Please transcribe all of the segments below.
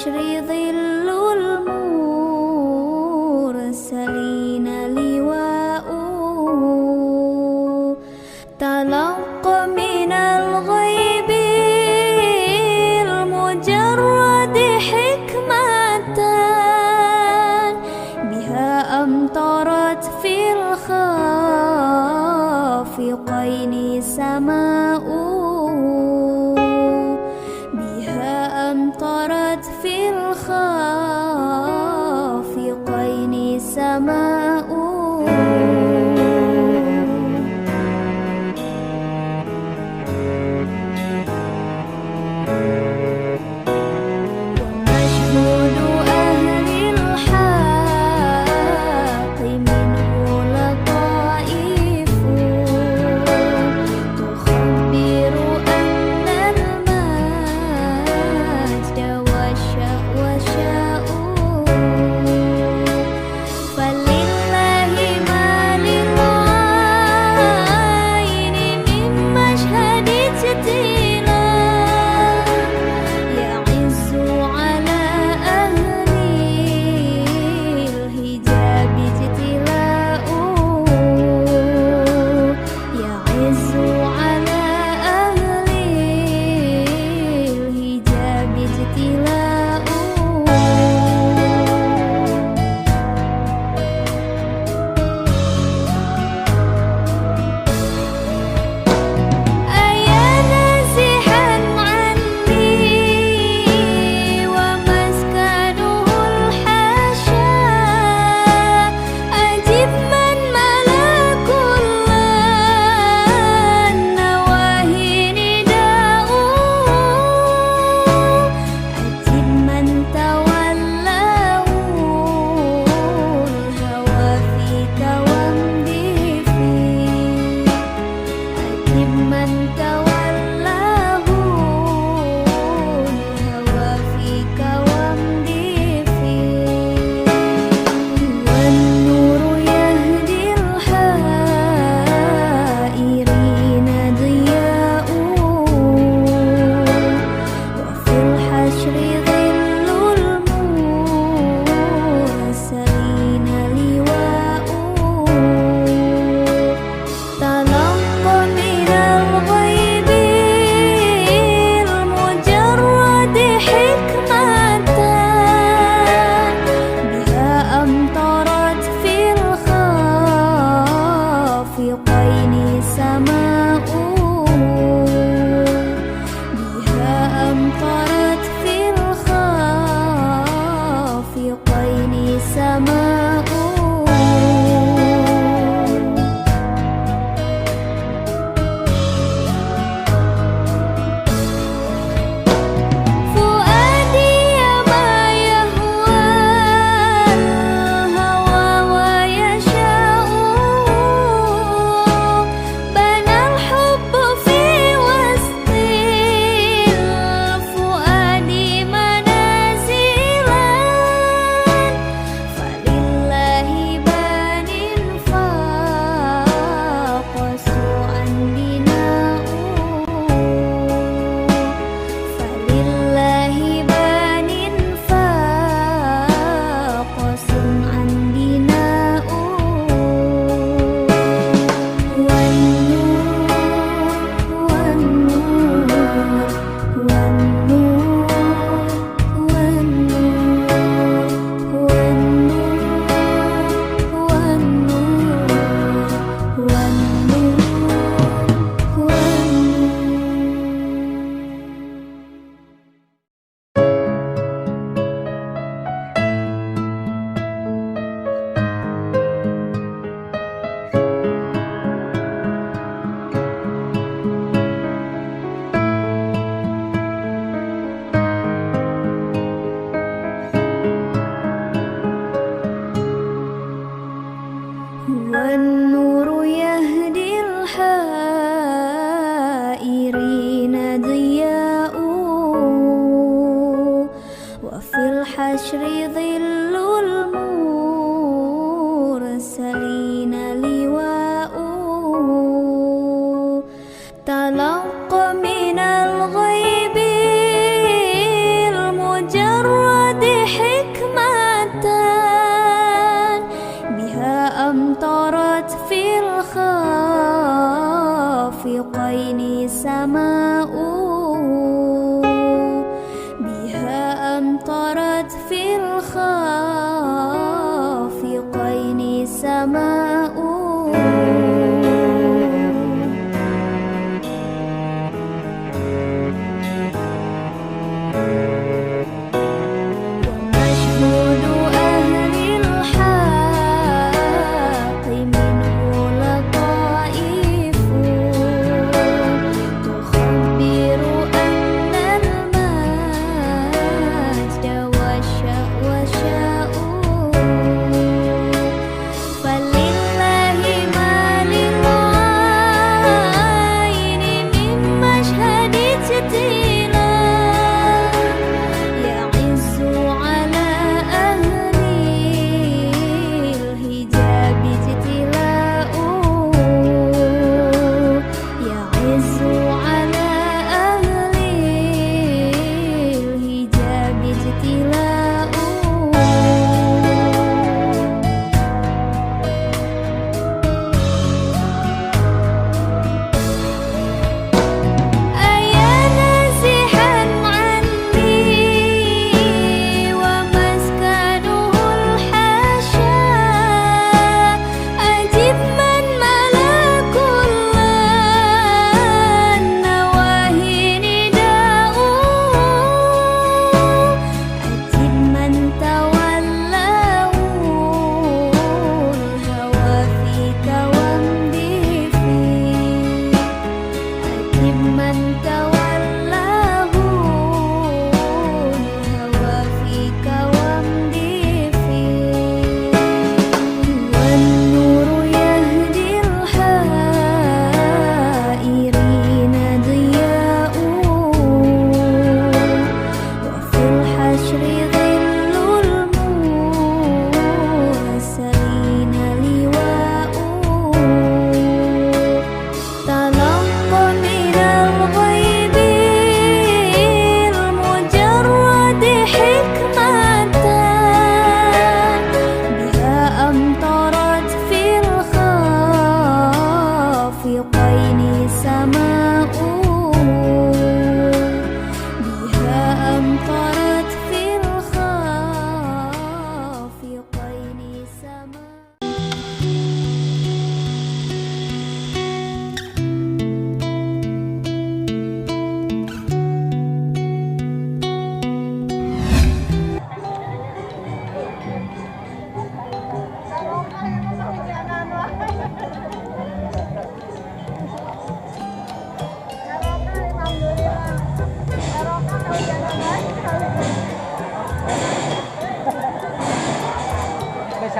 النشر ظل المرسلين لواء تلقى من الغيب المجرد حكمة بها أمطرت في الخافقين سماء بها أمطرت في الخافقين سماء. ومشهود أهل الحق منه لطائف تخبر أن المجد والشأو شاء.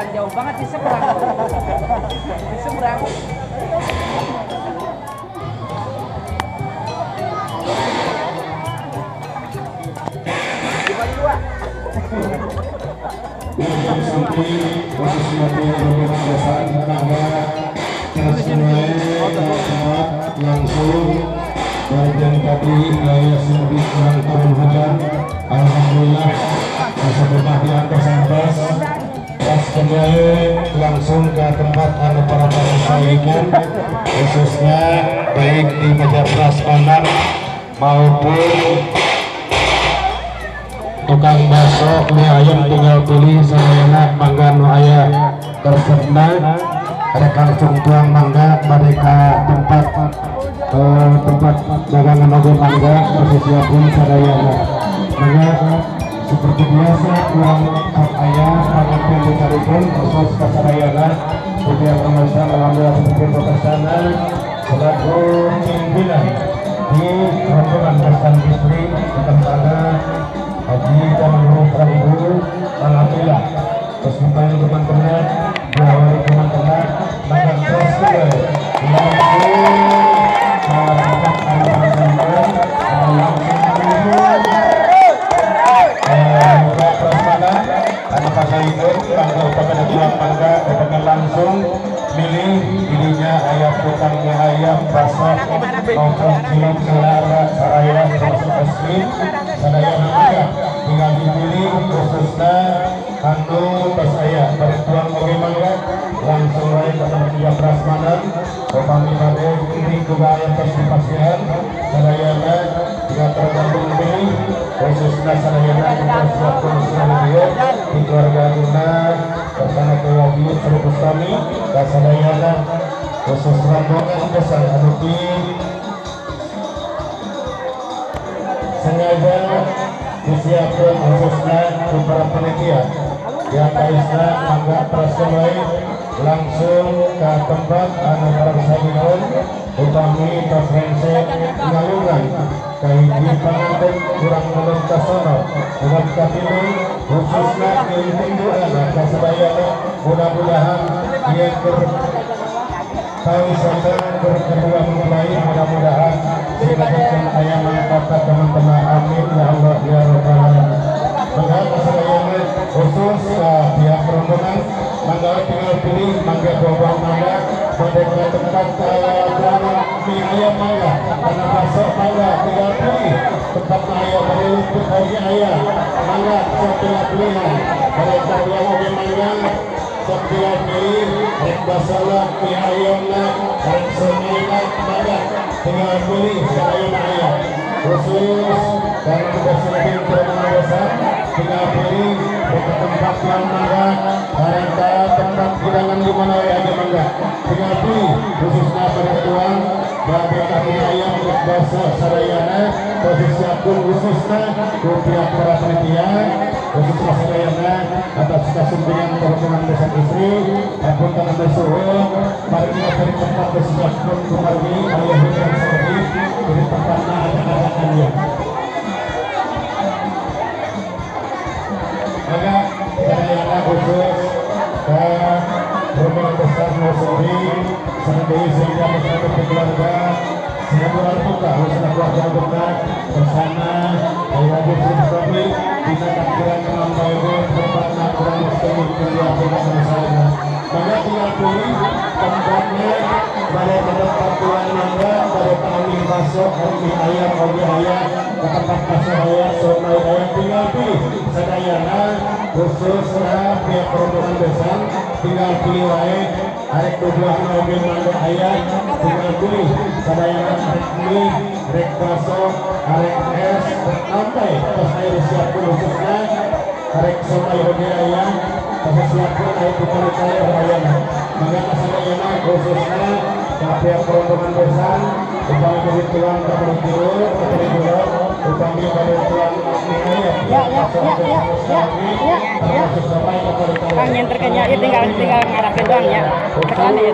Jauh banget di seberang. Di seberang. Dibagi dua. Khususnya di rombongan desa mangga tempat langsung dari yang tadi ayah sedikit kurang turun hujan, alhamdulillah masa berbahagiaan tersampas pas kembali langsung ke tempat anu para saingan, khususnya baik di meja prasmanan maupun tukang bakso mie ayam. Tinggal pilih sadayana mangga nu aya resepna, rek langsung tuang mangga bade ka tempat tempat dagangan oge mangga pun sadayana mangga. Seperti biasa kurang sok aya panganten dicarikeun khusus ka sadayana pihak pemirsa. Alhamdulillah, seperti sana selaku pimpinan di rombongan besan istri tetap sana Haji dan Prabu, alhamdulillah terus kembali teman-teman diawali teman-teman maka terus langsung tempat langsung menuju prasmanan anu pasainun mangga. Upamana tuang mangga, upamana langsung milih dirinya ayam tukang mie ayam, bakso maupun cilok selera saraya termasuk es krim sadaya mangga tinggal dipilih, khususnya anu tos aya bade tuang oge mangga langsung wae ke tempat prasmanan. Upami bade ini juga aya tos dipasihan sadayana, tinggal tergantung pilih, khususnya sadayana dipersiapkan sadaya di keluarga guna bersama keluarga Sri Bustami dan sadayana khusus rombongan besar anu di sengaja disiapkan khususnya di para panitia yang kaisna mangga prasmanan langsung ke tempat anu para saginun. Upami tos rengse ngalungan kahiji panganten kurang melem kasono dengan katilu, khususnya ngiring doa ka sadayana, mudah-mudahan ieu keur pariwisata berdua mempelai mudah-mudahan silakan aya manfaat teman-teman, amin ya Allah ya Rabbal alamin. Mangga sadayana khusus pihak rombongan mangga tinggal pilih mangga buah mangga bade ke tempat mie ayam mangga karena bakso mangga tinggal pilih tempat ayam bade luput oge aya mangga sok tinggal pilihan bade tuang oge mangga sok tinggal pilih rek bakso lah mie ayam lah rek somai lah mangga tinggal pilih sadayana aya khusus karena tugas lebih terima tinggal pilih ke tempat yang mangga karena tempat hidangan di mana aja mangga tinggal pilih, khususnya pada tuang bade kami ayam bakso sadayana posisi akun khususnya ku pihak para panitia khususnya sadayana atas kasumpingan rombongan besan istri ampun tanah bersuhun mari dari tempat bersiapun kumargi ayah hujan sedih dari tempatnya ada ya. Maka sadayana khusus ke rombongan besar Nusuri sendiri sehingga bersama keluarga sehingga buka khususnya keluarga buka bersama ayah Sri Bustami bisa takdiran menambah tempatnya kurang setengah kuliah sama saya. Maka tinggal pilih tempatnya pada tempat tuan mangga pada kami bakso mie ayam oge ayam ke tempat bakso ayam somai ayam tinggal pilih sadayana khususnya pihak rombongan besan tinggal pilih wae arek buah oge mangga ayam tinggal pilih sadayana arek mie rek bakso arek es rek nampai tos aya disiapkeun khususnya arek somai oge ayam tos siapkeun aya dikali-kali ayana. Mangga sadayana khususnya pihak rombongan besan upami bade tuang ka tilu ka upami bade tuang mie ayam Ya ya ya ya ya ya ya. Kang yang terkena ya tinggal tinggal ngarahkeun doang ya. Tekan ya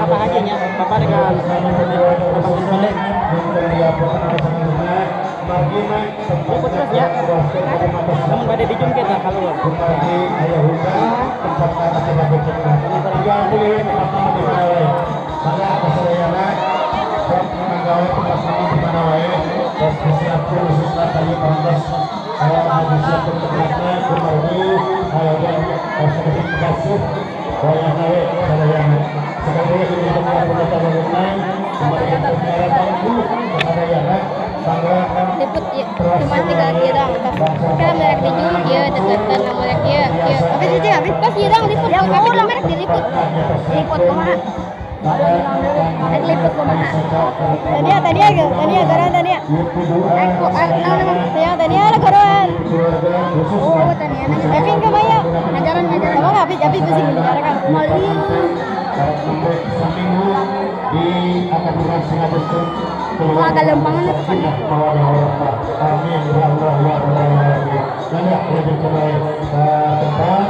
apa aja nya Bapak dengan Abang Soleh. Liput terus ya. Namun pada di jungkit lah keluar. Liput ya, cuma tinggal dia doang. Kan merek di jung dia deketan sama merek dia. Apa sih dia? Pas dia doang liput. Tapi kalau merek diliput. Liput kumaha? Liput kumaha? Tania, Tania, Tania, garan Tania. Aku Tania, Tania lah garan. Oh, Tania. Tapi enggak banyak. Ngajaran ngajaran. Emang habis habis pusing bicara kan. Mali. Wah, agak lempangan itu kan.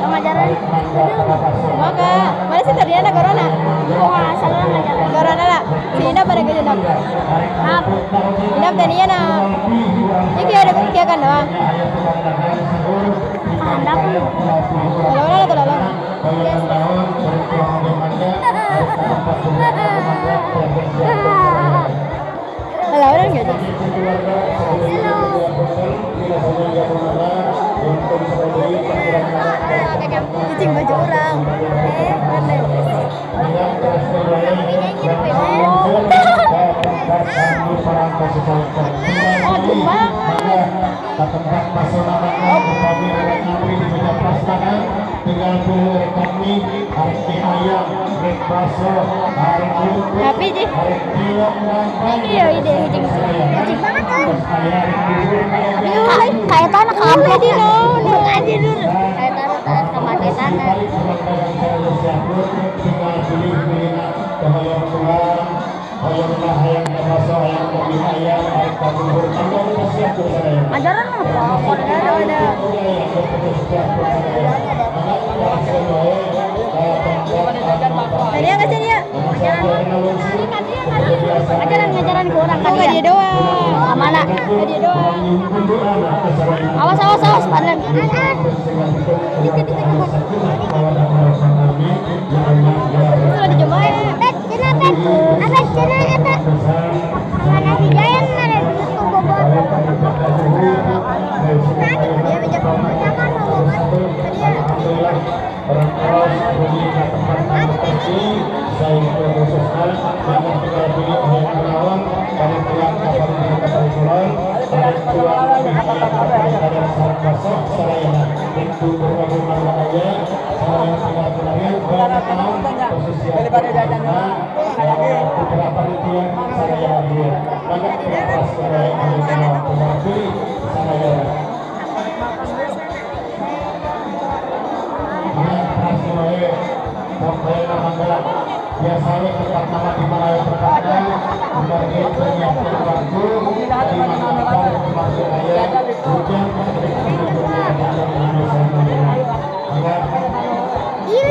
Ngajaran. Maka, mana sih tadi anak corona? Wah, salah ngajaran. Corona lah. Si Ina pada ke jenap. Inap Tania na. Ini ada kia kan doang. Anak. Kalau mana tuh lalu? Kalau orang gitu. Cicing baju orang. Mana? Oh, banget. Tapi sih, iya ide cicing Cicing banget kan? Kayak tanah kamu di no, aja dulu. Kayak tanah sama kayak tanah. Ajaran apa? Ada ada. Tadi nggak sih dia? Ajaran ngajaran ke orang kan dia doang. Mana? Dia doang. Awas awas awas padahal. Itu lagi jemaah. Bet, cina bet, apa cina eta? Mana si Jayan ada di bobot. Dia bijak. Daripada jajan biasanya tempat nama di mana tempatnya sebagai penyiapkan waktu di mana tempat saya hujan. Iya,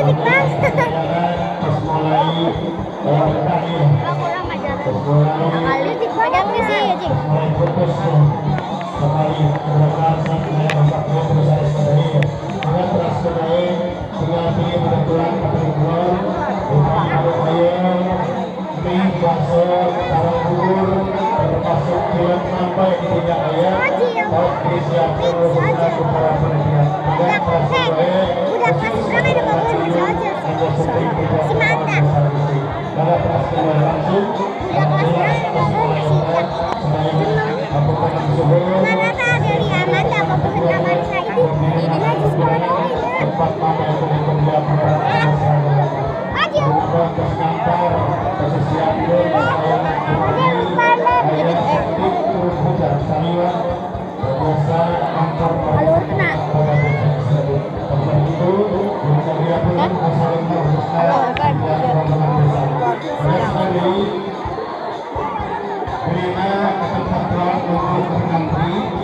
Terima kasih.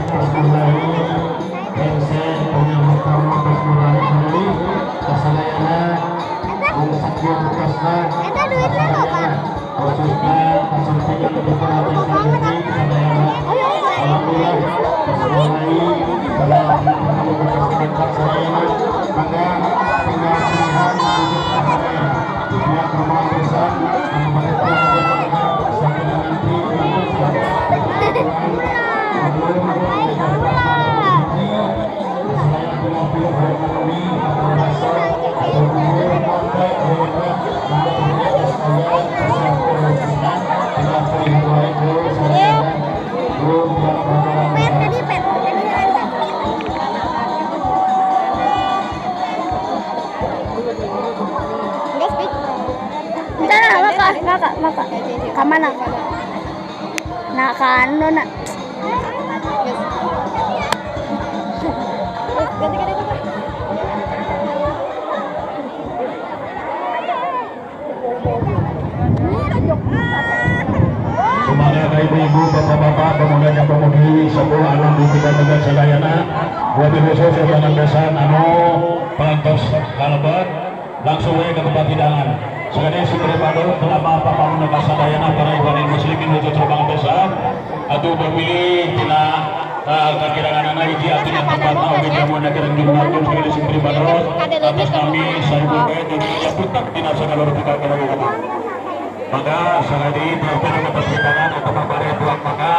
Terus mulai hese penyambut tamu terus mulai kembali kesadayana sakieu tugasna khususnya kasampingan di desa Gede sadayana. Alhamdulillah mulai dalam tempat sadayana mangga tinggal pilihan menuju ke daerah pihak rumah desa sampai nanti Maka, kamana? Nah, kano na. Semangat ibu-ibu, bapak-bapak, pemuda dan pemudi, sepuh anu di tiga sadayana, wabil khusus rombongan besan anu parantos kalebet langsung we ke tempat hidangan. Sekali sumber padu telah apa pamun sadayana para ikhwanil muslimin khusus rombongan besan atau berpilih tina kakiranganana hiji atuh tempatna oge jamu kirang jumlah sekali sumber padu atas nami Saibul Bait dan putak tina sagala rupi kakirangan. Maka sekali terakhir tempat hidangan atau pada tuang maka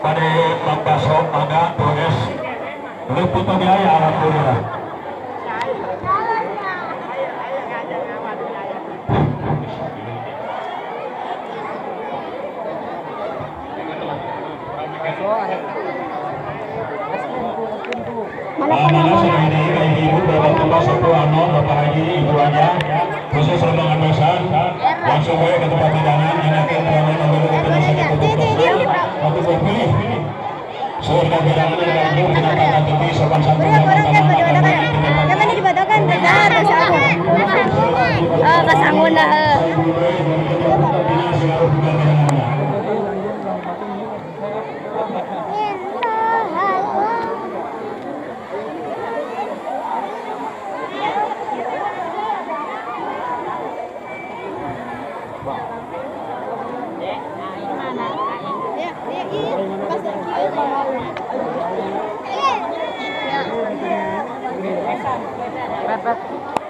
pada pambaso maka tulis luput biaya alhamdulillah. Mana sekali ibu bapak-bapak sepuh anu bapak haji ibu aja khusus rombongan besan langsung we ke tempat hidangan anaknya perangan nomor kita sakit tutup atau berpilih surga hidangan langsung kita tanda tepi sopan santun Yang dibatalkan benar Oh, kasangun lah.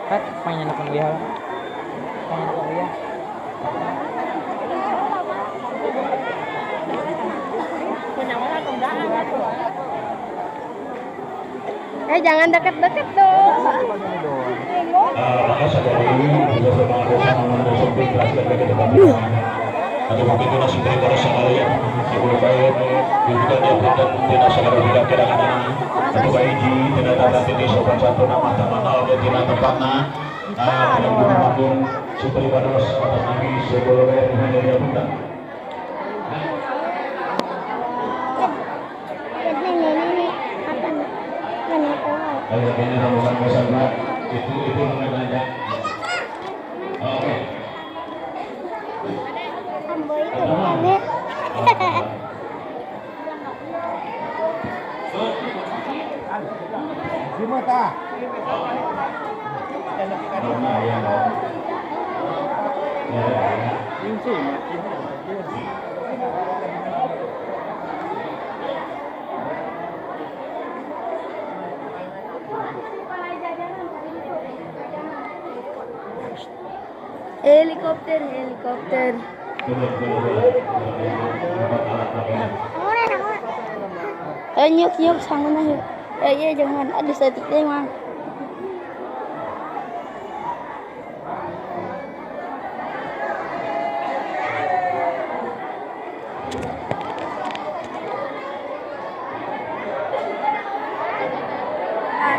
Pet, pengen nonton dia. Pengen nonton dia. Jangan deket-deket dong. Maka sadari atau mungkin kita sendiri pada sekalian ibu baik juga dia punten tina sagala tidak kirangan atau baiji tina tata titi sopan santun nama tamana oge tina tempatna tidak gunung superibados atas nami sebelum dari punten. Ayo ini rombongan besan itu namanya. Oke. Helikopter, helikopter. Nyuk nyuk sangun aja. Iya jangan ada statik deh mang.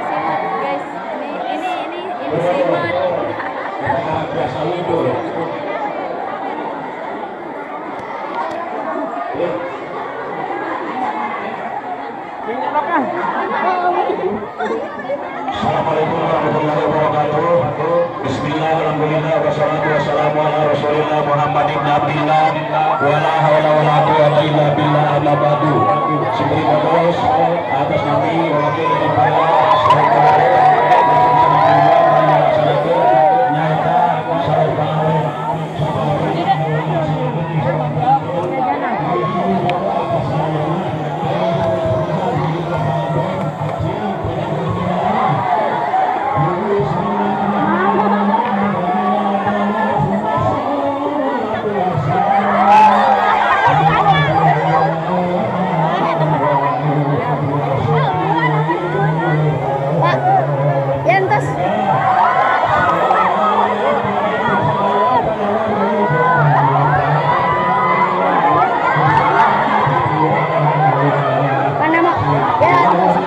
Simat guys, ini simat. Assalamualaikum warahmatullahi wabarakatuh. Bismillah, alhamdulillah, wassalatu wassalamu ala rasulillah Muhammad ibn Abdillah, wa la hawla wa la quwwata illa billah, amma ba'du. Siberi Bagus atas nami wakil daripada nyaeta saur pangawe. Pak, ya entos. Mana mau? Ya entos.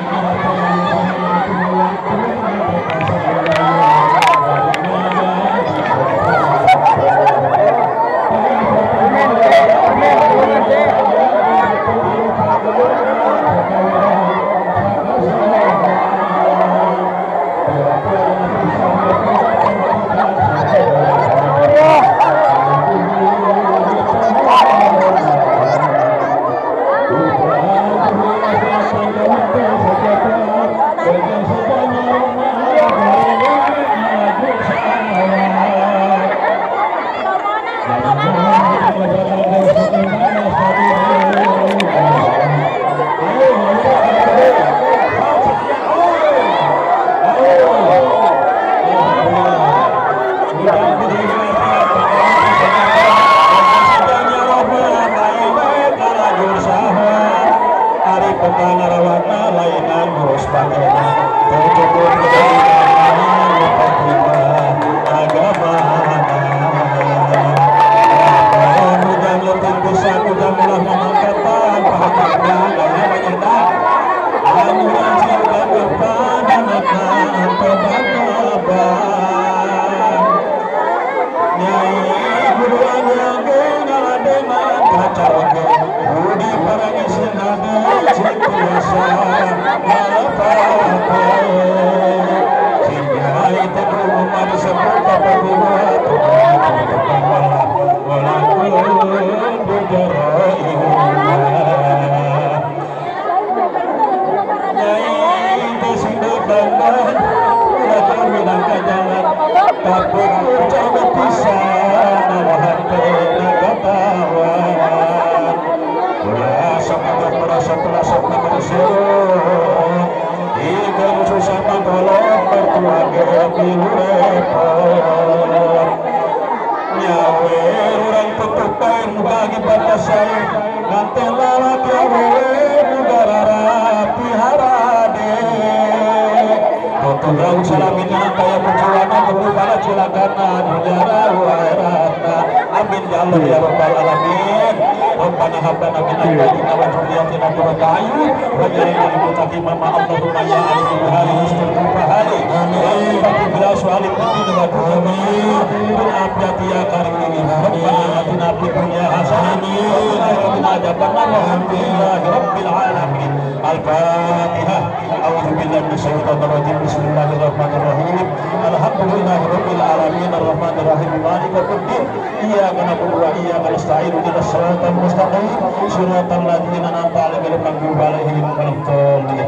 Amin ya Allah ya Rabbal alamin. Rabbana hab lana min azwajina wa dhurriyyatina qurrata a'yun waj'alna lil muttaqina imama. Allahumma ya alim bil hali wastur hali. Amin. Bila su'ali fid wa dunya bil afiyati ya karim. Rabbana atina fid dunya hasanah wa qina adzabannar. Walhamdulillahi rabbil alamin. Al-Fatihah. A'udzu billahi minasyaitonir rajim. Bismillahirrahmanirrahim. Alhamdulillahi rabbil alamin arrahmanir rahim maliki yaumiddin. Iyyaka na'budu wa iyyaka nasta'in ihdinas siratal mustaqim siratal ladzina an'amta 'alaihim ghairil maghdubi 'alaihim waladdallin.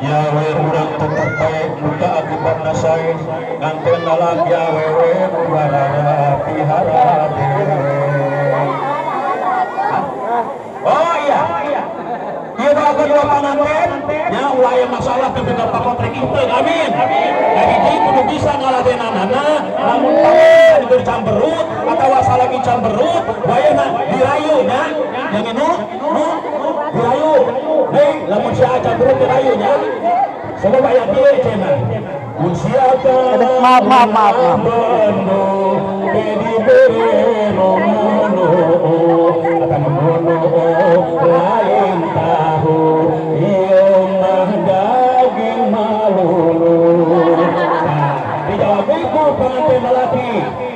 Ya we urang tetep bae muta akibatna sae nganten lalaki awewe mubarara piharade. Oh iya. Ieu doa kedua pananten nya ulah aya masalah teu boga pakotrek itu. Amin. Jadi kudu bisa ngaladenanana lamun pakotrek diberi camberut atawa salaki camberut wayahna dirayu nya. Yang nu nu dirayu. Hei lamun sia camberut dirayu nya. Sebab aya dieu cenah. Mun sia Maaf maaf maaf maaf. Lain tahu ieu mah daging malulu. Dijawab ku pengantin lelaki.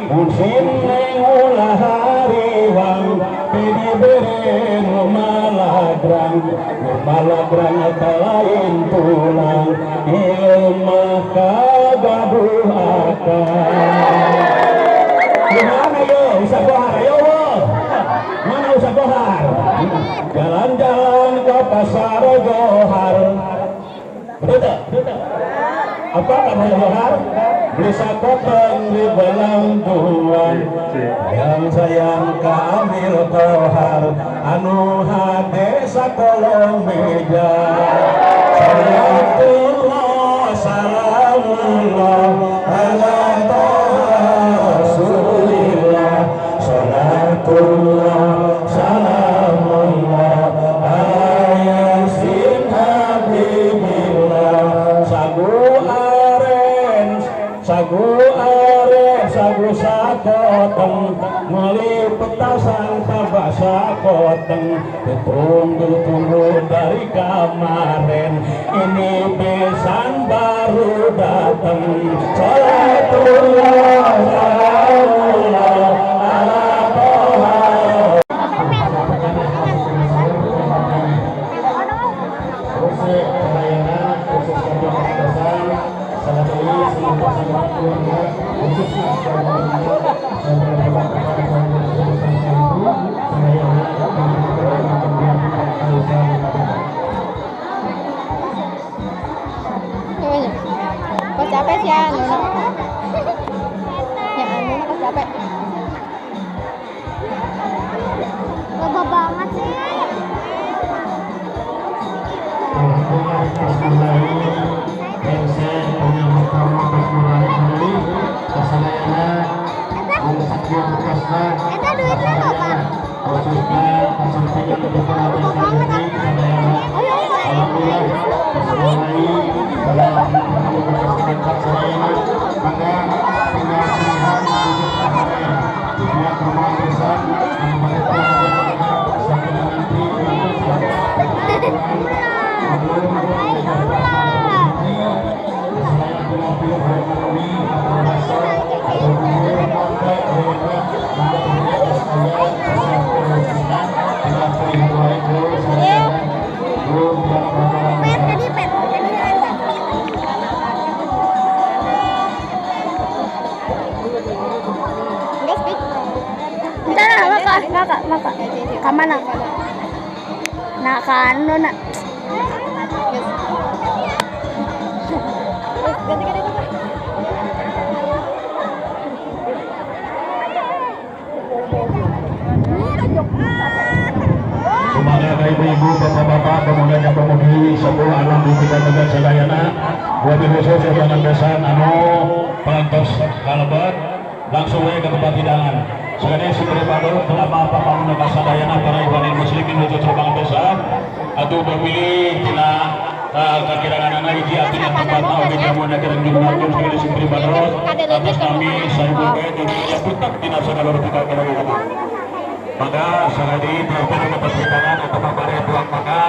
Mun sineng ulah hariwang dibere nu malagrang, nu malagrang eta lain tulang ieu mah kagaduh akang. Gimana yo usah gohar ayo wo. Mana usah gohar? Jalan-jalan ke ka pasar Johar. Betul? Apa kabar Johar? Beli sakoteng di Belangduan. Sayang sayang ka Amir Kohar, anu hade sakolong meja. Salatullah salamullah ala Rasulillah. Salatullah salamullah ala Yasin Habibillah. Sagu aren, sagu aren, sagu sakoteng, meuli petasan tabak sakoteng. Ditunggu-tunggu dari kemarin, ini besan baru datang. Salatullah salamullah ala Toha. Kok capek sih ya, Nuna? Ya, Nuna kok capek. Loba banget sih. Eta duitnya loba. Loba banget. Maka, kamana? Nah, kan, Nona. Semoga ibu-ibu, bapak-bapak, pemuda dan pemudi, sepuh anu di kita tegak sadayana, wabil khusus jangan besan anu parantos kalebet langsung we ke tempat hidangan. Sekali syukur pada telah apa pamunaka sadayana para ikhwanil muslimin khusus rombongan besan atau memilih tina kakiranganana hiji atuh tempatna oge jamuan kirang jumlahkeun sekali syukur pada atas nami saibul bae jeung putak tina sagala rupa kakiranganana. Maka sekali diatur tempat hidangan atau bare tuang maka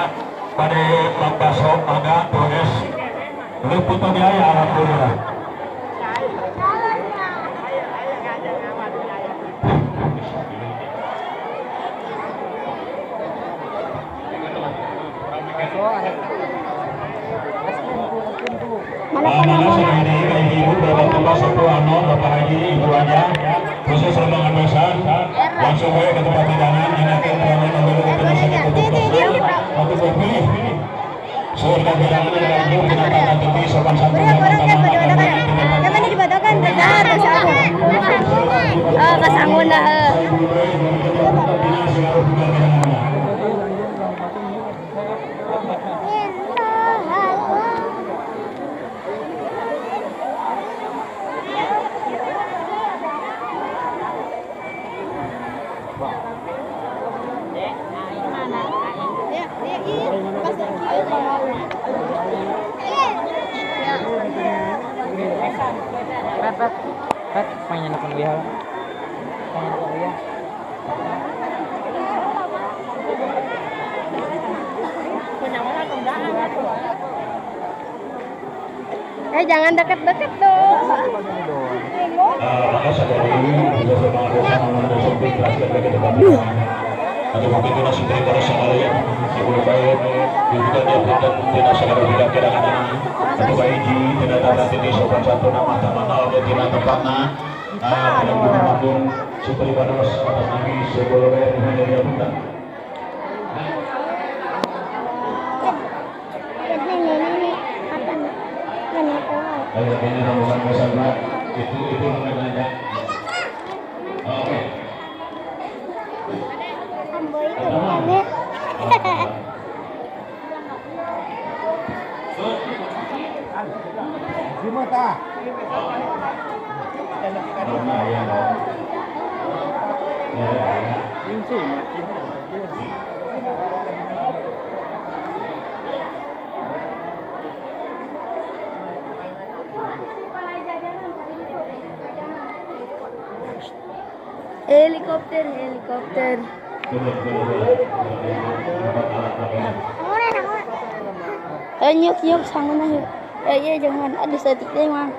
pada lambaso maka tulis leputan biaya alhamdulillah. Mana sekali ibu bapak-bapak sepuh anu bapak haji ibu aja khusus rombongan besan langsung we ke tempat hidangan enakeun ruangan ambil ke waktu berpilih surga hidangan langsung kita tata tepi sopan santun Yang dibatalkan benar Oh, kasangun dah. Pet, pengen nonton dia. Pengen nonton dia. Jangan deket-deket dong. Maka sadari atau mungkin kita sendiri pada sekalian ibu baik juga dia punten tidak segala tidak kira-kira atau bayi tidak tata titi sopan santun nama mana oke tidak tempatna tidak mungkin supri bados atas nami sebelumnya dia punten. Ayo ini rombongan 02 itu mengenanya. Oke. Ambo itu kami. Helikopter, helikopter. Nyuk nyuk sanguna yuk. Ya jangan ada setik deh mang.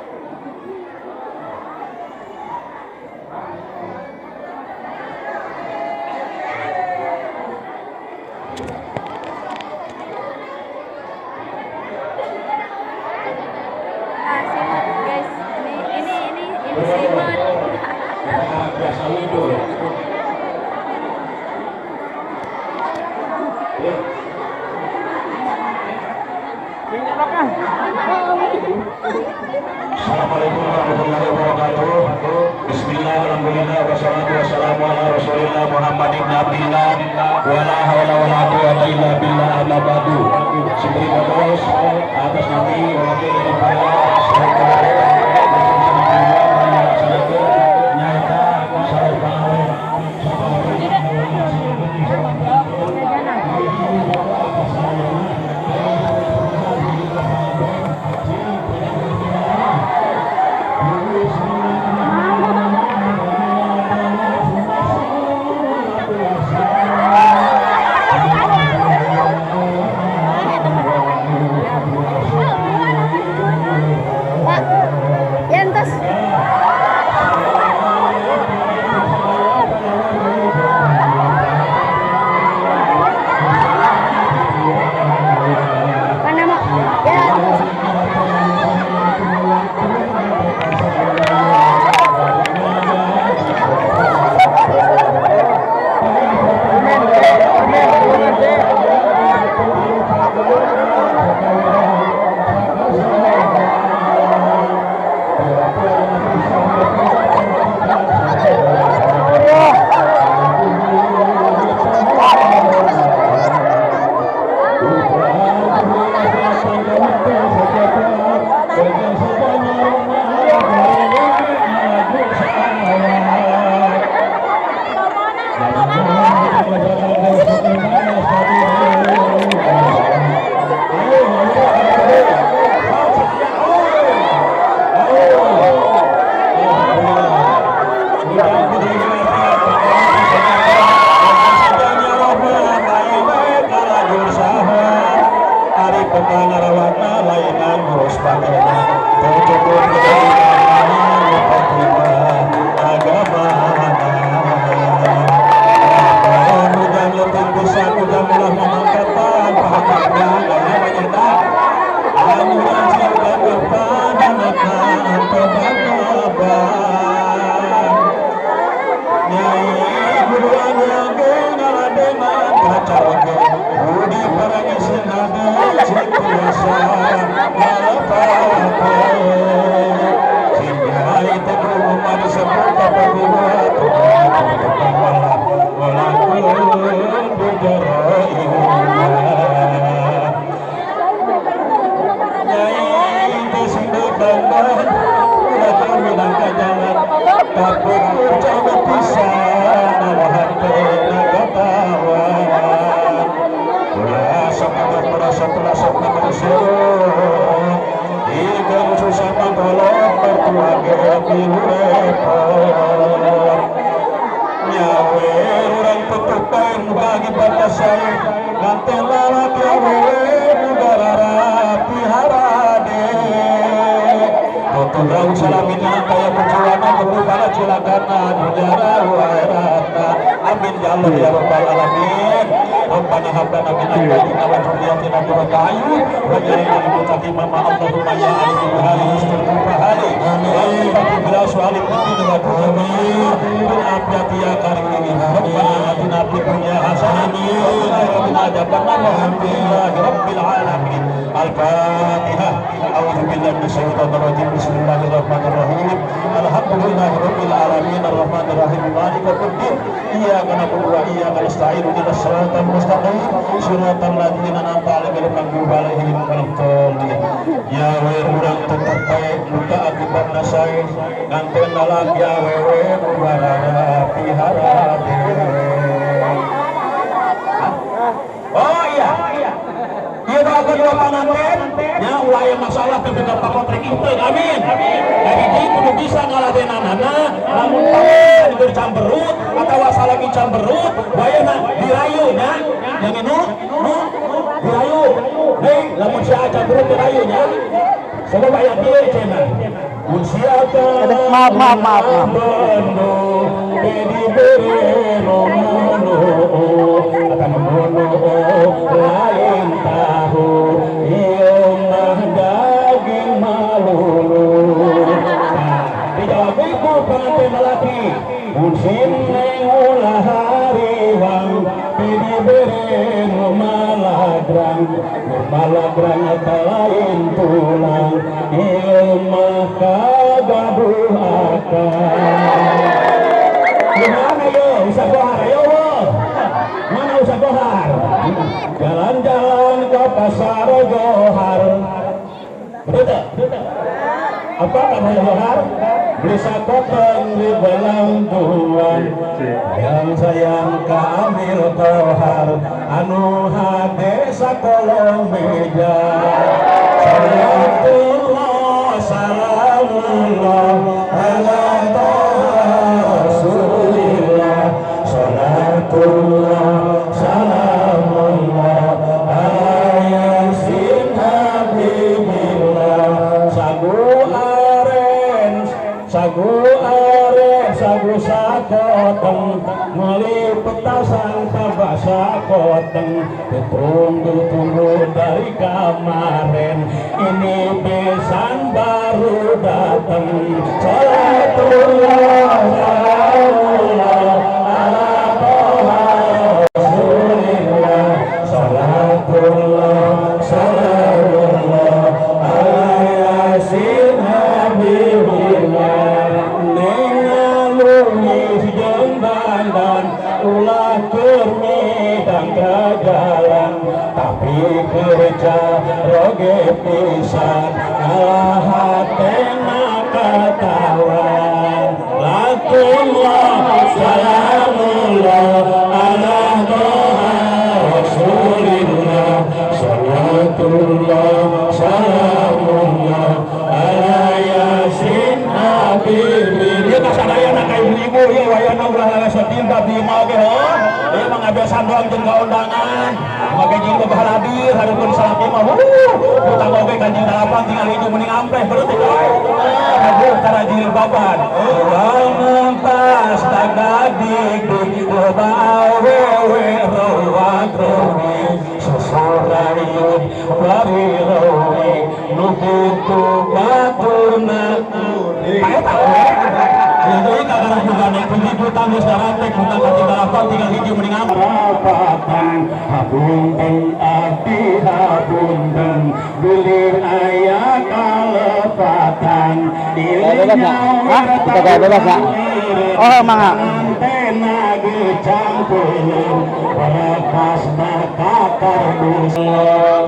Ah, simat guys. Ini simat. Assalamualaikum warahmatullahi wabarakatuh. Bismillah, alhamdulillah, wassalatu wassalamu ala rasulillah Muhammad ibn Abdillah wa la hawla wa la quwwata illa billah amma ba'du. Sibri terus atas nami wakil daripada Pak, ya entas. Mana mau? Ya. Amin. adzabannar. Walhamdulillahi rabbil alamin. Al-Fatihah. A'udzu billahi minasyaitonir rajim. Bismillahirrahmanirrahim. Alhamdulillahi rabbil alamin arrahmanir rahim maliki yaumiddin. Iyyaka na'budu wa iyyaka nasta'in. Ihdinas siratal mustaqim. Siratal ladzina an'amta 'alaihim ghairil maghdubi 'alaihim waladdallin. Ya we urang tetep bae buka akibatna sae nganten lalaki awewe nu barara pihara dewe. Oh iya. Ieu doa kedua panganten nya ulah aya masalah teu boga pakotrek itu. Amin. Jadi kudu bisa ngaladenanana lamun pakotrek keur camberut atawa salaki camberut wayahna dirayu nya. Yang nu nu dirayu. Hei lamun sia camberut dirayu nya. Sebab aya kieu cenah. Mun sia Maaf, maaf, maaf, maaf. Dedi bere ngono akan ngono lain tahu ieu mah daging malulu. Nah, dijawab ibu pengantin lelaki mun sineng ulah hariwang dedi bere nu malagrang nu malagrang eta lain tulang ieu mah kagaduh akang. Gimana yo, usah gohar, ayo wo. Mana usah gohar? Jalan-jalan ke pasar gohar. Betul tak? Apa kamu gohar? Beli sakoteng di belanduan. Yang sayang kamil gohar. Anu hade sakolong meja. Salatullah, salamullah ala Rasulillah. Salatullah, salamullah ala Yasin Habibillah. Sagu aren, sagu aren, sagu sakoteng meuli petasan tabak sakoteng. Ditunggu-tunggu dari kemarin, ini besan baru datang. Salatullah, salamullah ala Toha Rasulillah. Salatullah, salamullah ala Yasin Habibillah. Neng ngalungis jeung dandan ulah keur midang ka jalan, tapi kerja roge pisan ngalah hatena katawan. Latullah, salamullah ala Toha Rasulillah. Salatullah, salamullah ala Yasin Habibillah. Ieu mah sadayana ka ibu-ibu ieu wayahna ulah lalasa tinta di imah oge heuh. Ieu mah ngabeasan doang jeung kaundangan. Make jeung bahadir hareupeun salaki mah heuh. Utang oge kanjing dalapan tinggal hiji mending ampleh berarti coy. Aduh cara jilbaban. Urang mentas dagadik loba awewe rawat rawi susurayun bari rawi nu kitu baturna eta we. Jadi kakara juga naik kunci hutang geus daratek hutang ka dalapan tinggal hiji mending rapatan. Hapunten abdi hapunten bilih aya kalepatan. Bebas nggak? Hah? Kita gaya bebas nggak? Oh, mangga.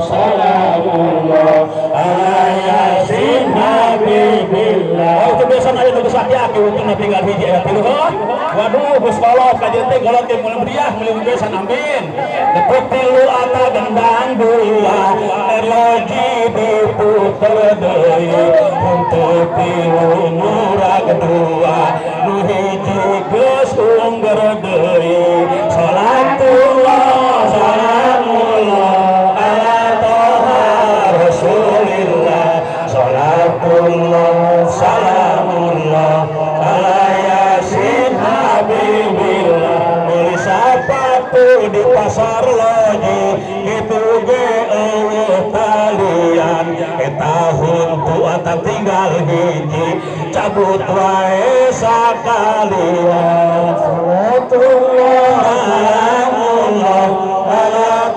Salamullah ala Yasin Habibillah. Oh, itu biasa aya nu geus aki-aki untungna tinggal hiji aya tilu heuh. Waduh, geus kolot kajeun teh kolot ge mulai meriah mulai bebesan amin. Tepuk tilu ata gendang dua, erloji diputer deui. Untuk tilu murag dua, nu hiji geus ungger deui. Salatullah, salamullah ala Toha Rasulillah. Salatullah, salamullah ala Yasin Habibillah. Meuli sapatu di pasar loji kitu ge eueuh talian. Eta huntu ata tinggal hiji cabut wae sakalian. Salatullah, salamullah ala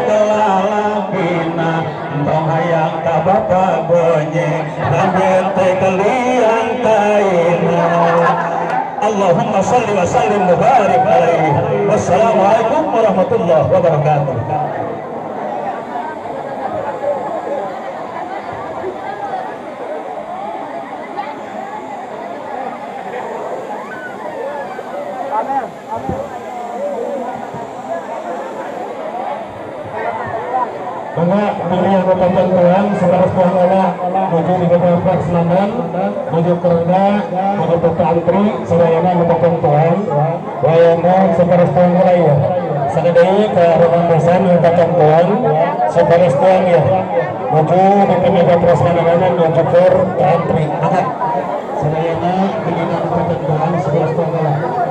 Kelalakina entong hayang ka bapak gonye rambut teh keliang kaina. Allahumma sholli wa sallim mubarak alaihi. Wassalamualaikum warahmatullahi wabarakatuh. Mangga pilih anggota tentuan sebaris buah menuju di beberapa selaman menuju kerenda menuju ke antri sedayana anggota tentuan wayana sebaris buah ya sadai ke rumah dosen anggota tentuan sebaris buah ya menuju di beberapa selaman menuju ke antri. Mangga sedayana pilih anggota tentuan sebaris buah.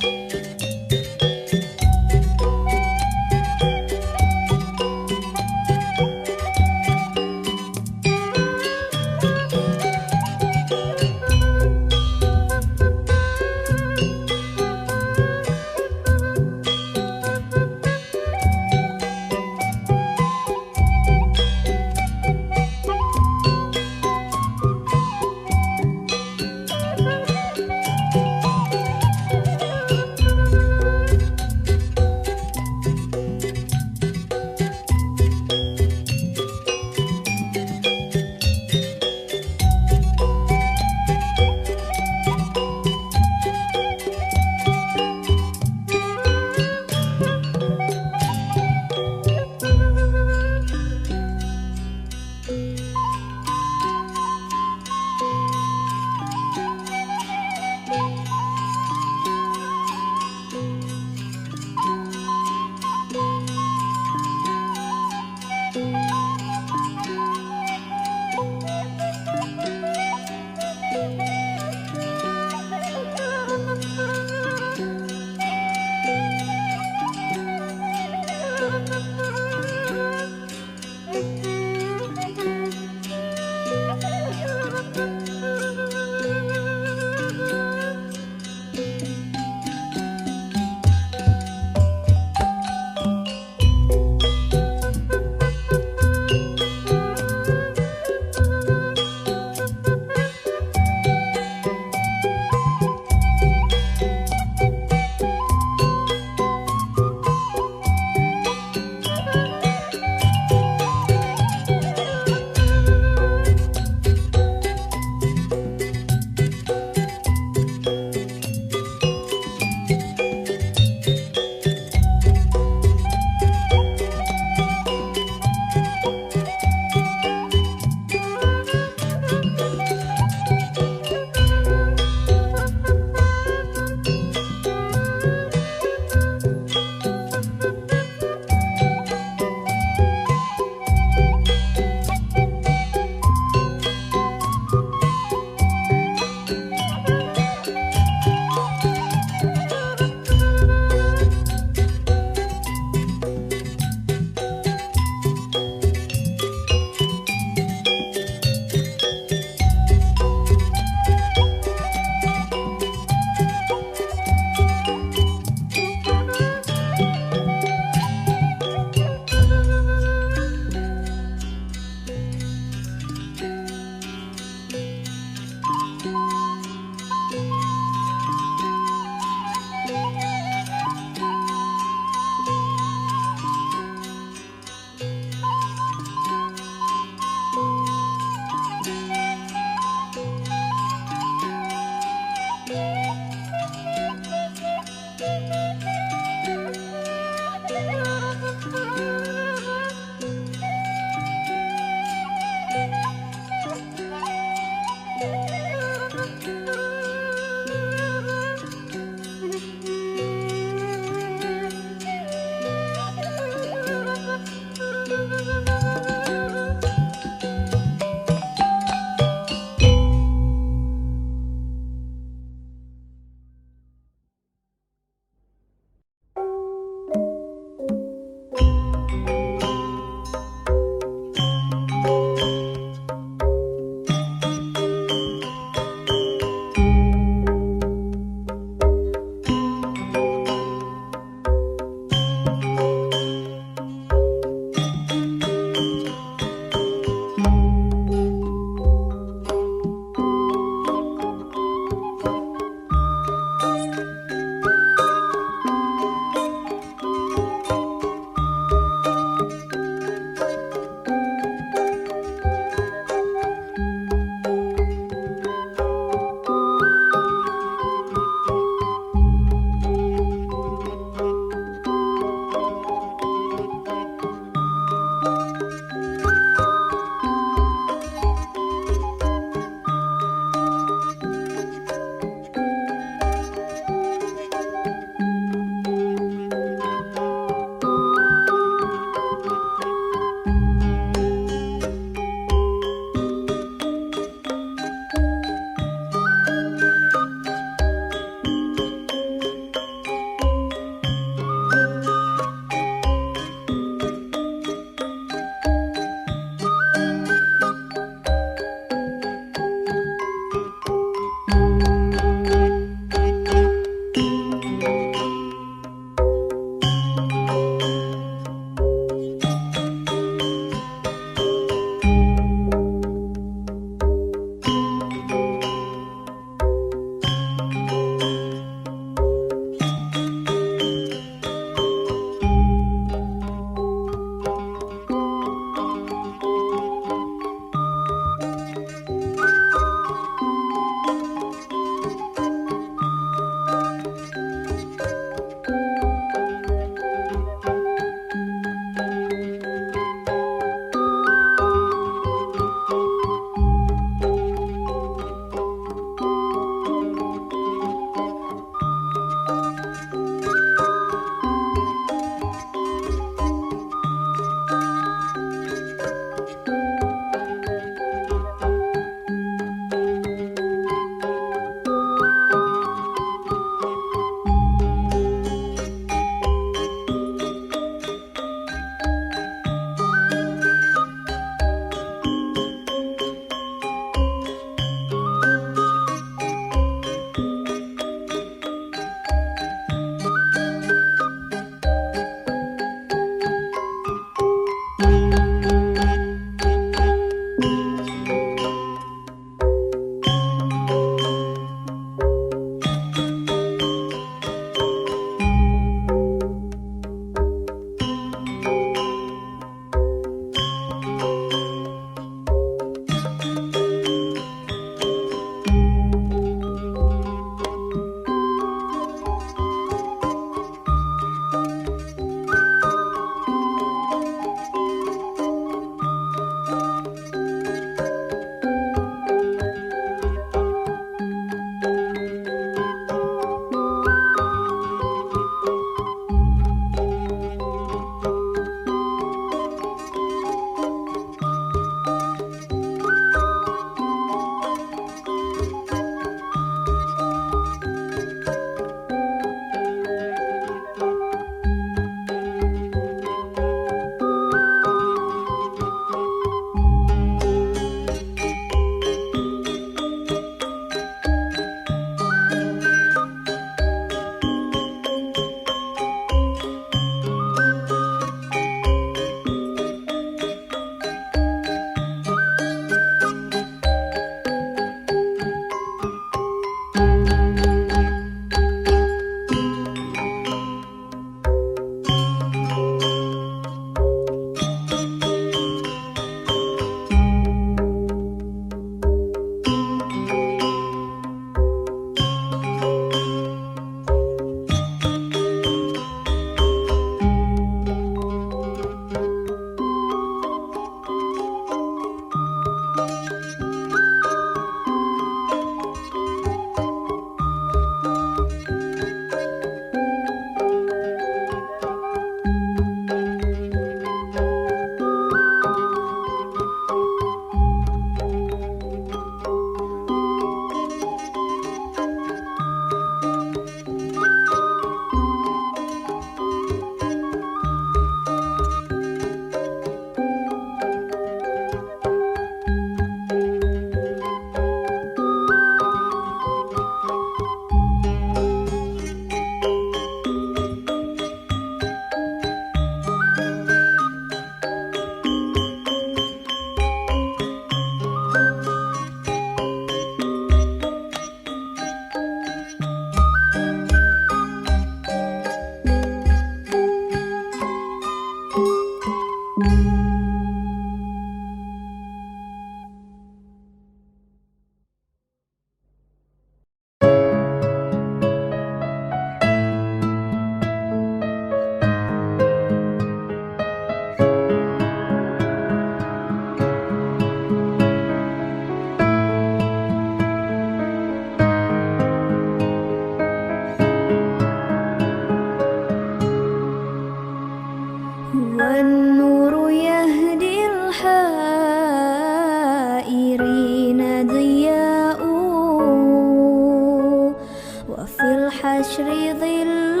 الحشر ظل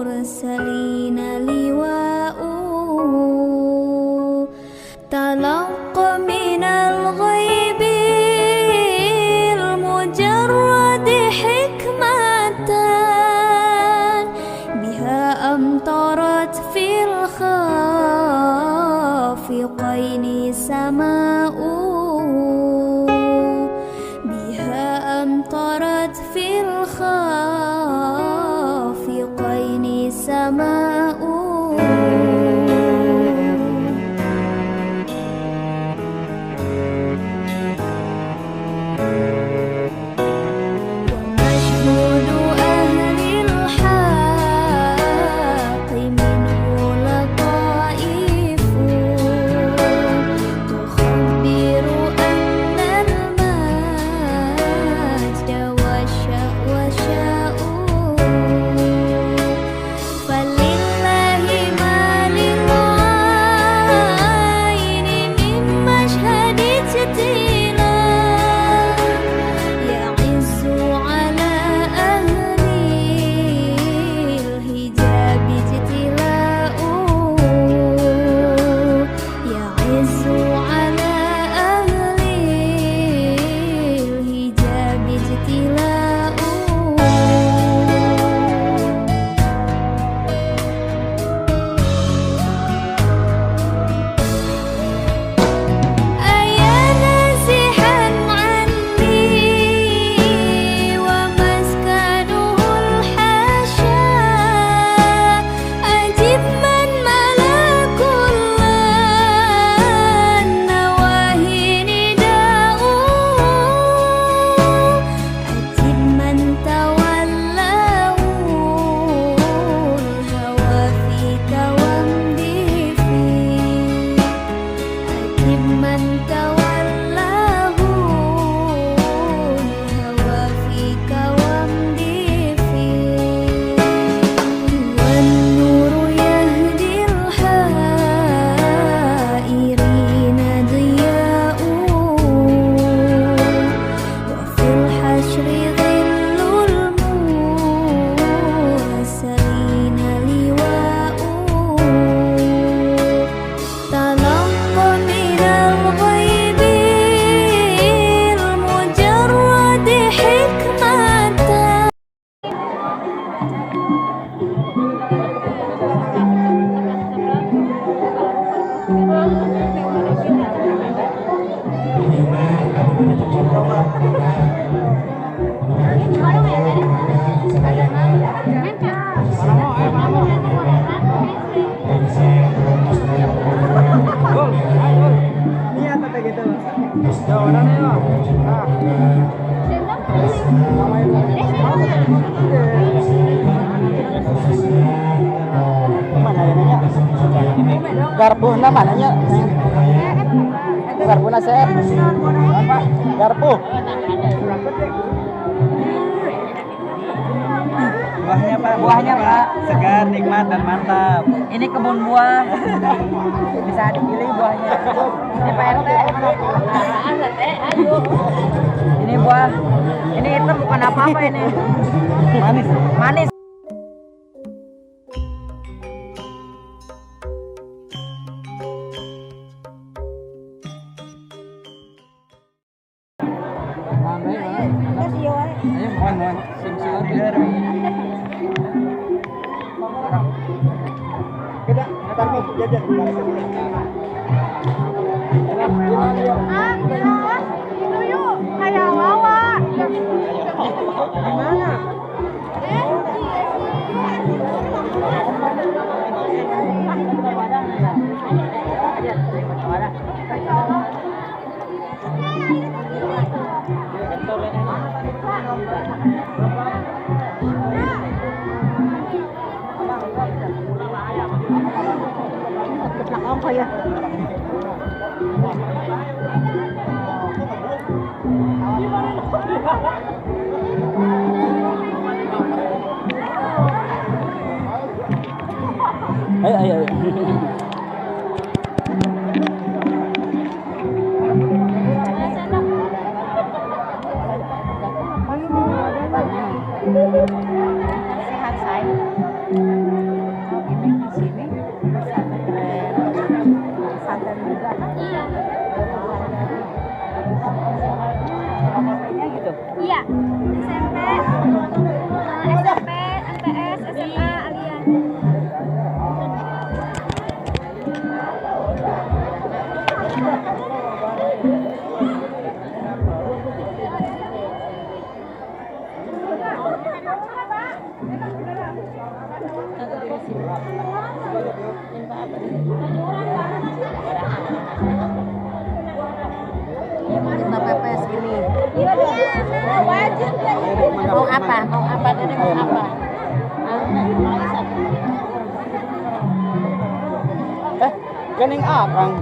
المرسلين لواء تلقى من الغيب المجرد حكمة بها أمطرت في الخافقين سماء بها أمطرت في الخافقين سماء. ومشهود أهل الحق منه لطائف تخبر أن المجد والشأو شاء. فلله ما للعين من مشهد اجتلاء يعز على أهل الحجاب اجتلاء يعز على أهل الحجاب اجتلاء. أيا نازحا عني ومسكنه الحاشا أجب من ملا كل النواهي نداء أجب من تولاه الهوى فيك وامضي فيه أجب من تولاه الهوى فيك وامضي فيه. والنور يهدي الحائرين ضياء وفي الحشر ظل المرسلين لواء تلقى من الغيب المجرد حكمة. Niat atau gitu. Mana ya nanya? Garpuhna mananya? Garpuhna seep. Garpu. Buahnya Pak, buahnya Pak, segar, nikmat dan mantap. Ini kebun buah, bisa dipilih buahnya. Ini Pak RT. Ini buah, ini hitam bukan apa-apa ini. Manis, manis. Kayak wawa. Gimana? Ayo, ayo, ayo. Sehat saya. Oh, ini di sini pesantren, pesantren juga kan? Iya. SMP-nya gitu? Iya. SMP, SMP, MTS, SMA, Aliyah. Kita pepes gini. Mau apa? Mau apa? Dede mau apa? Ganing akang.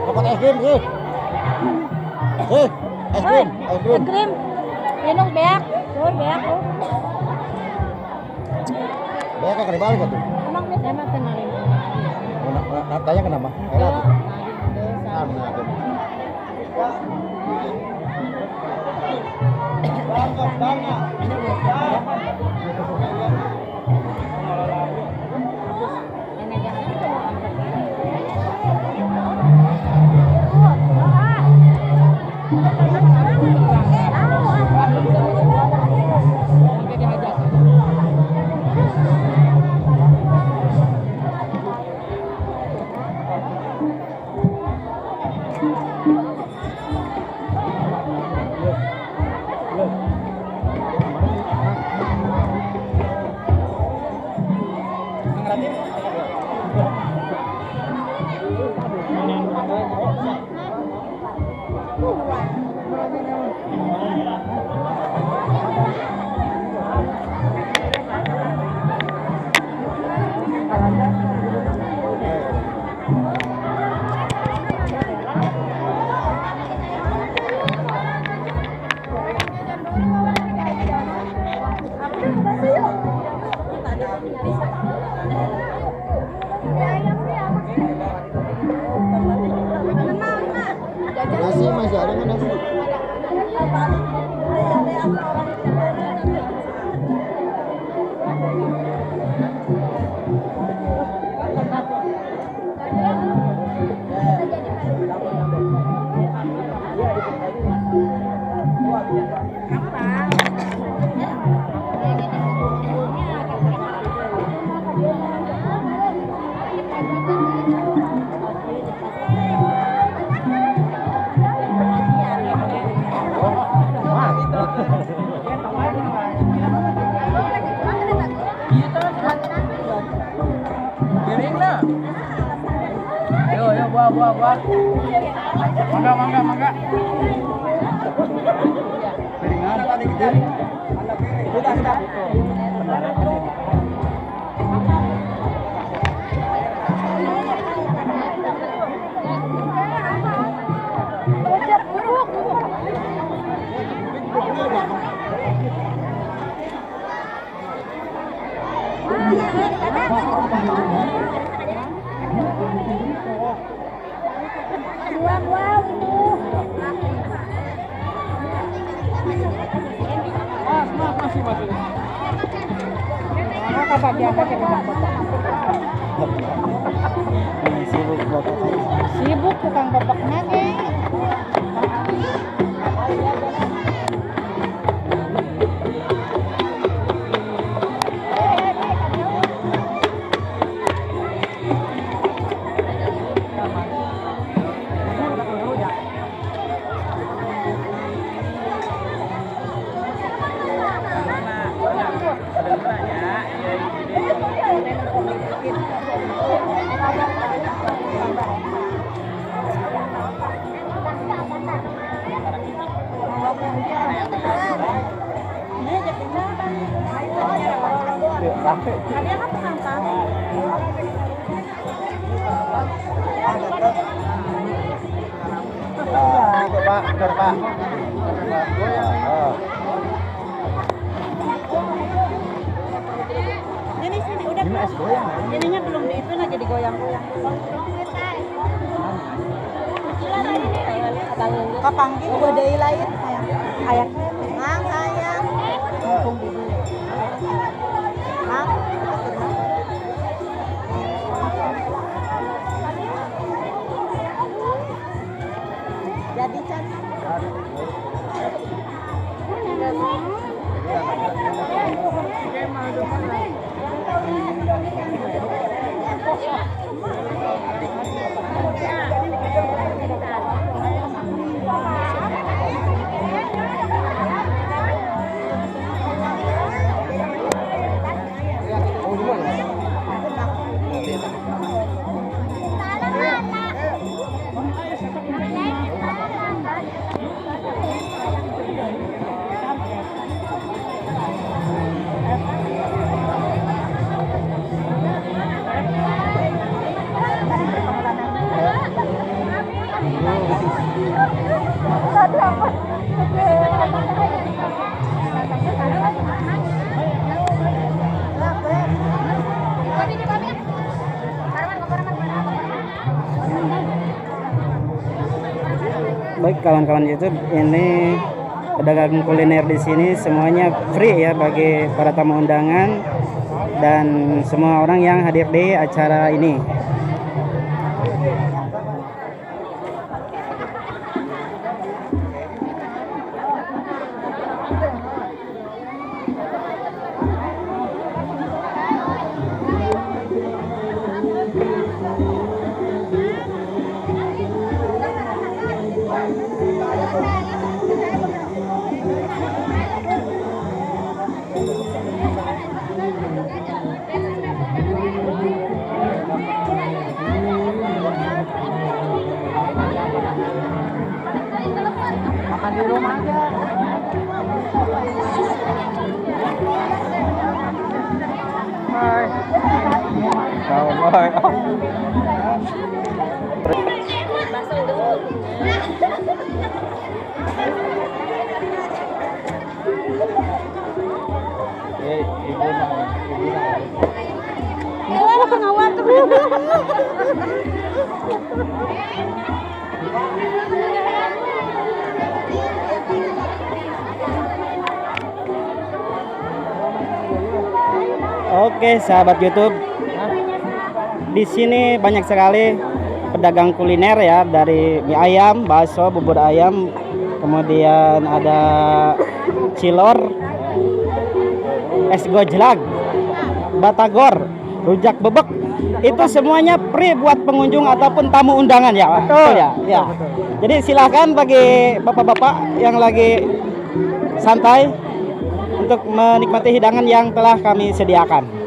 Dapat es krim, eh. Es krim, es krim. Es krim. Minum beak, tuh beak tuh. Beak kan balik tuh. Emang emang kenalin. Nah, tanya kenapa? Enak. Nasi masih ada kan nasi? Buah, buah. Mangga, mangga, mangga. Sibuk tukang bebeknya nih. Pak, Pak. Ini sini udah ininya belum di itu aja digoyang-goyang. Kapanggih wadai lain hayang. Mang hayang. Mang. Jadi can. Baik kawan-kawan YouTube, ini pedagang kuliner di sini semuanya free ya bagi para tamu undangan dan semua orang yang hadir di acara ini. Makan di rumah aja. Hai. Hai. Oke, sahabat YouTube, di sini banyak sekali pedagang kuliner ya, dari mie ayam, bakso, bubur ayam, kemudian ada cilor, es gojlak, batagor, rujak bebek. Itu semuanya free buat pengunjung ataupun tamu undangan ya. Betul ya. Ya. Jadi silakan bagi bapak-bapak yang lagi santai untuk menikmati hidangan yang telah kami sediakan.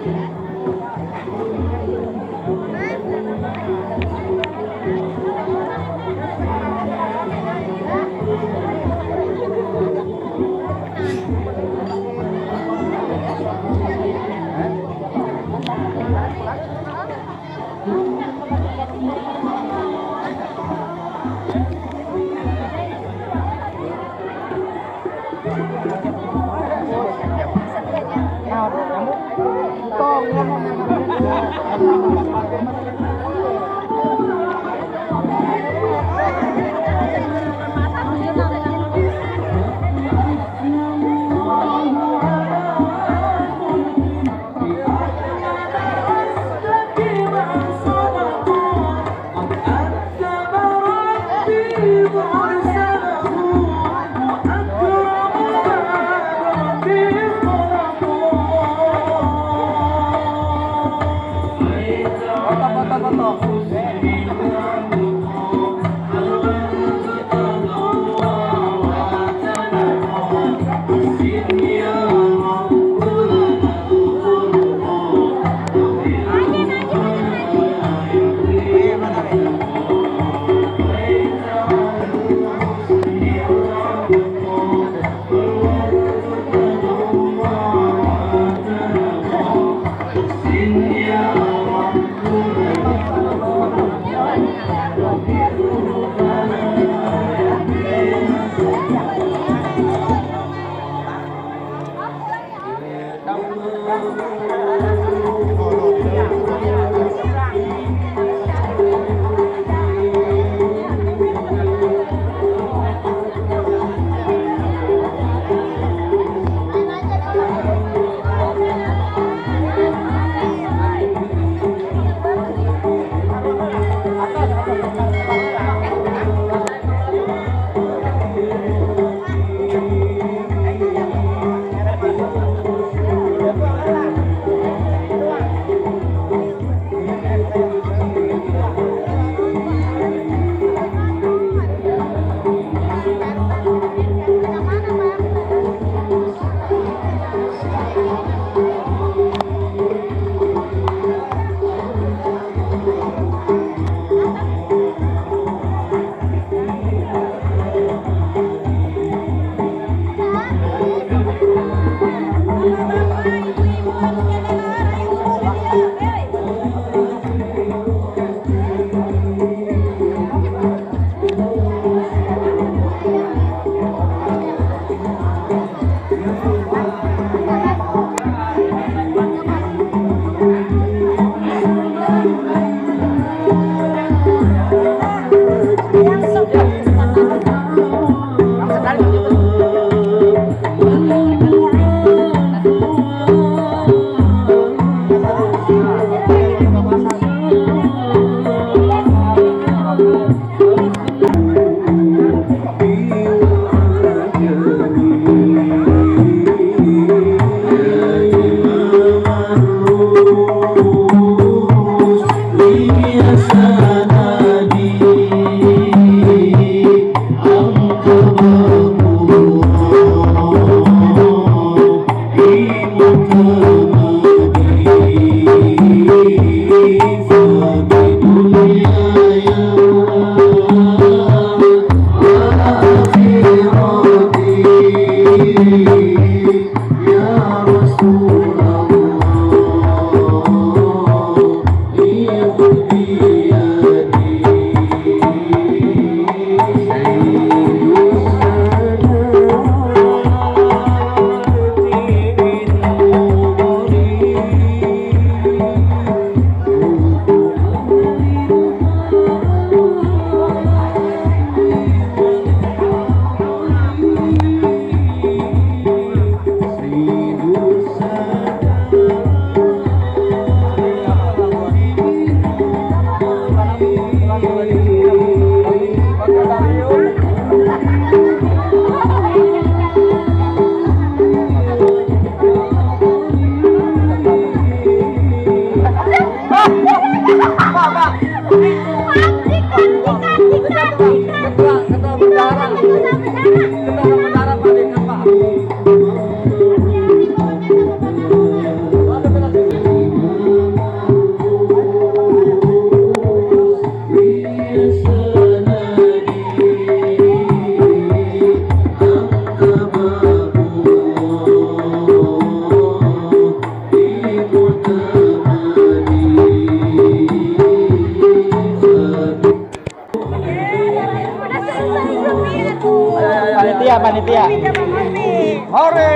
Hore.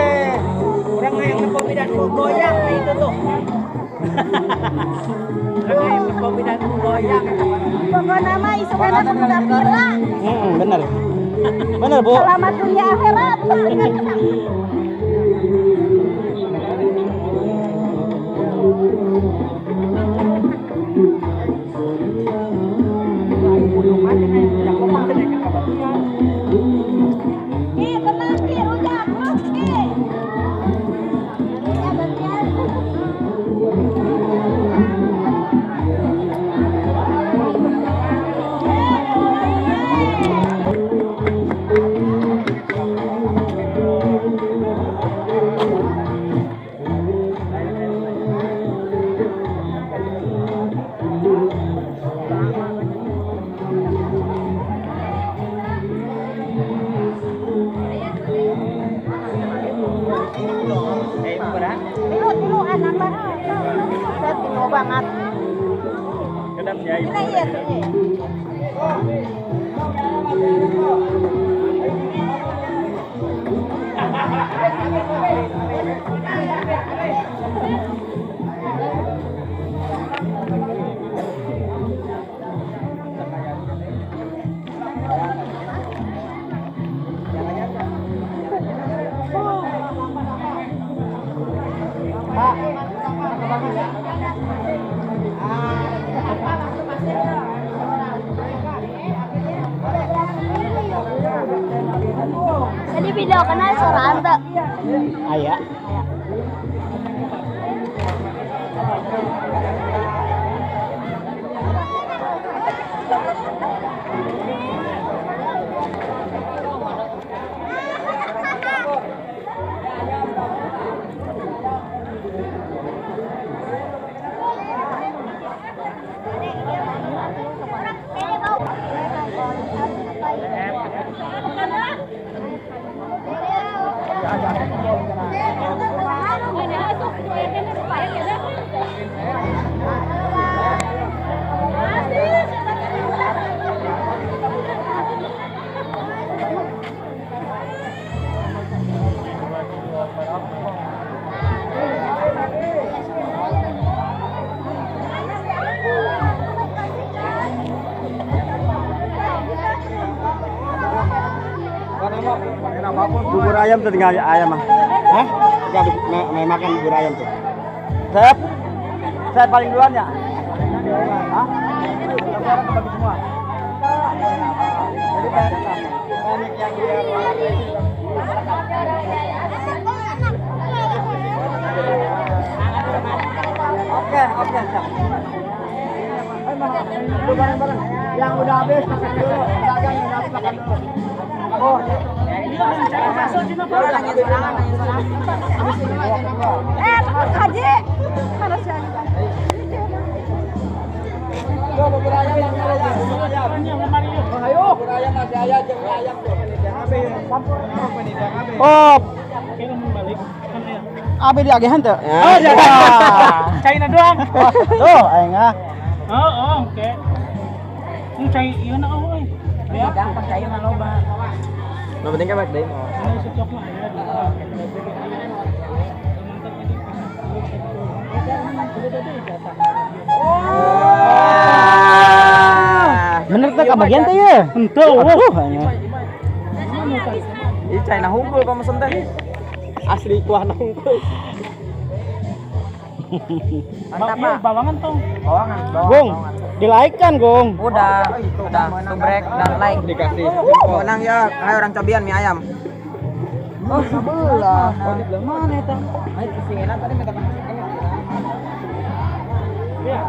Orang yang nempo bidan goyang itu tuh. Orang yang nempo bidan goyang. Pokoknya mah isukan aku udah pira. Bener. Bener, Bu. Selamat dunia akhirat. Ki, tenang Ki, rujak, Ki. Ya, gantian. Tilu anak mah. Saya tilu banget. Ini iya tuh. Tadi video kenal suara anta. Aya. Bubur ayam tuh tinggal ayam ah. Hah? Enggak mau makan bubur ayam tuh. Saya paling duluan ya. Hah? Orang kebagi semua. Jadi teknik yang dia. Oke, oke, siap. Ayo bareng-bareng. Yang udah habis makan dulu. Dagang yang udah habis makan dulu. Oh. Haji. Oh. Abi di agehan tuh. Oh, jangan. China doang. Tuh, aing ah. Oh, oke. Ini cai ieu na euy. Ya, gampang cai mah loba. Nah, penting kan balik deui. Bener teh kabagian teh ye. Henteu. Aduh, Ih, China unggul pamesen teh. Asli kuah unggul. Mantap, Pak. Bawangan tong. Bawangan, bawangan. Gong, di like kan, Gong. Udah, subrek dan like. Dikasih. Menang ya, ayo orang cobian mie ayam. Oh, sebelah. Oh, di belah mana eta? Ayo, sing enak tadi minta masukan. Ya.